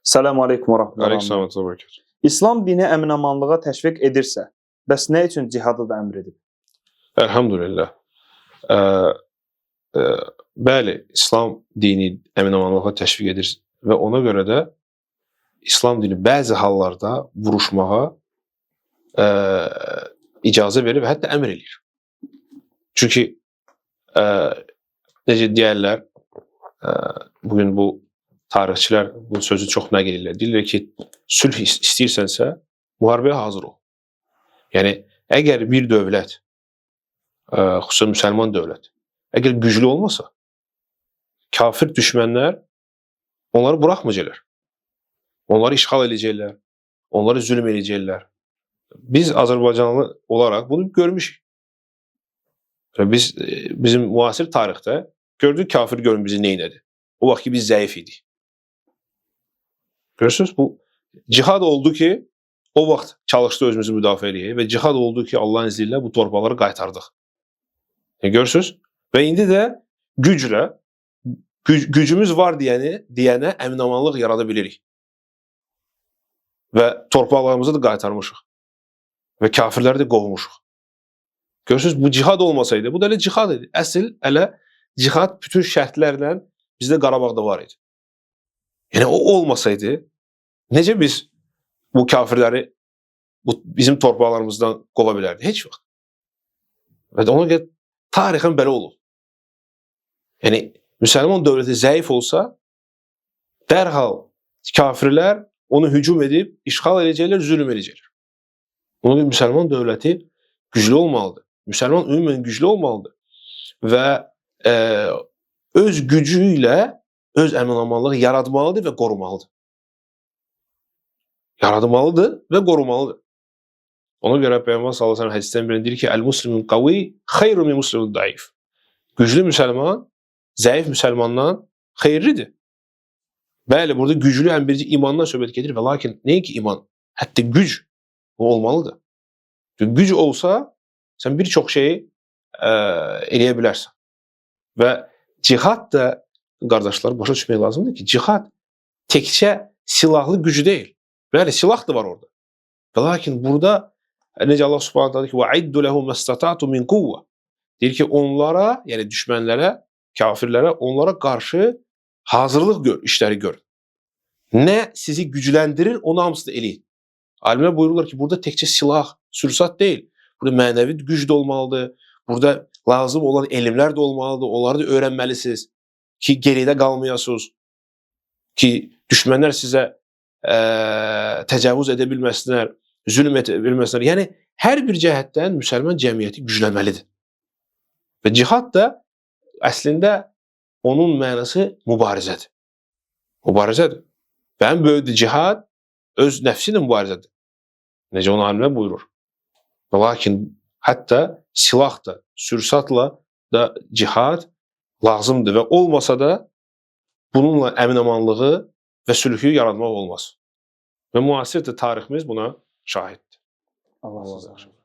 Salam aleykum və rəhmətullah. Aleyküm salam və bərəkət. İslam dini əminamanlığa təşviq edirsə, bəs nə üçün cihadı da əmr edib? Elhamdülillah. Bəli, İslam dini əminamanlığa təşviq edir və ona görə də İslam dini bəzi hallarda vuruşmağa icazə verir və hətta əmr eləyir. Çünki necə deyərlər, bugün bu tarixçilər bu sözü çox nəql edirlər. Deyirlər ki, sülh istəyirsənsə, müharibəyə hazır ol. Yəni, əgər bir dövlət, xüsusən müsəlman dövlət, əgər güclü olmasa, kafir düşmənlər onları buraxmayacaqlar. Onları işğal edəcəklər, onları zülm edəcəklər. Biz Azərbaycanlı olaraq bunu görmüşük. Biz bizim müasir tarixdə gördük kafir görün bizi nə elədi. O vaxt ki biz zəif idik. Görürsünüz, bu cihad oldu ki, o vaxt çalışdı özümüzü müdafiə eləyək və cihad oldu ki, Allahın izni ilə bu torpaqları qaytardıq. Görürsünüz? Və indi də güclə, gücümüz var deyənə əminamanlıq yarada bilirik. Və torpaqlarımızı da qaytarmışıq. Və kafirləri də qovmuşuq. Görürsünüz, bu cihad olmasaydı, bu da elə cihad idi. Əsl elə cihad bütün şərtlərlə bizdə Qarabağda var idi. Yəni o olmasaydı, necə biz bu kafirləri bu bizim torpaqlarımızdan qova bilərdik? Heç vaxt. Və ona görə tarixən belə olub. Yəni müsəlman dövləti zəif olsa, dərhal kafirlər onu hücum edib, işğal edəcəklər, zülm edəcəklər. Ona görə müsəlman dövləti güclü olmalıdır. Müsəlman ümumən güclü olmalıdır. Və öz gücü ilə öz əminamanlığı yaratmalıdır və qorumalıdır. Yaratmalıdır və qorumalıdır. Ona görə Peyğəmbər sallallahu əleyhi və səlləm hədisdən birində deyir ki, "Əl-muslimun qavi xeyrun min muslimin daif." Güclü müsəlman zəif müsəlmandan xeyirlidir. Bəli, burada güclü həm bircə imandan söhbət gedir və lakin nəinki iman, hətta güc olmalıdır. Çünki güc olsa sən bir çox şeyi eləyə bilərsən. Və cihad da qardaşlar başa düşmək lazımdır ki, cihad təkcə silahlı gücü deyil. Bəli, silah da var orada. Və lakin burada necə Allah Subhanahu taala deyir ki, "Və iddu lehum mastata'tu min quvve." Deyir ki, onlara, yəni düşmənlərə, kafirlərə, onlara qarşı hazırlıq gör, işləri gör. Nə sizi gücləndirir, onu hamısını eləyin. Alimlər buyururlar ki, burada təkcə silah, sürsat deyil. Burada mənəvi güc də olmalıdır. Burada lazım olan elmlər də olmalıdır. Onları da öyrənməlisiniz ki, geridə qalmayasınız. Ki, düşmənlər sizə təcavüz edə bilməsinlər, zülm edə bilməsinlər. Yəni, hər bir cəhətdən müsəlman cəmiyyəti güclənməlidir. Və cihad da əslində onun mənası mübarizədir. Mübarizədir. Və ən böyük cihad öz nəfsi ilə mübarizədir. Necə onu alimlər buyurur. Və lakin hətta silah da, sürsatla da cihad lazımdır və olmasa da bununla əminamanlığı və sülhü yaratmaq olmaz. Və müasir də tariximiz buna şahiddir. Allah Allah sizə. razı olsun.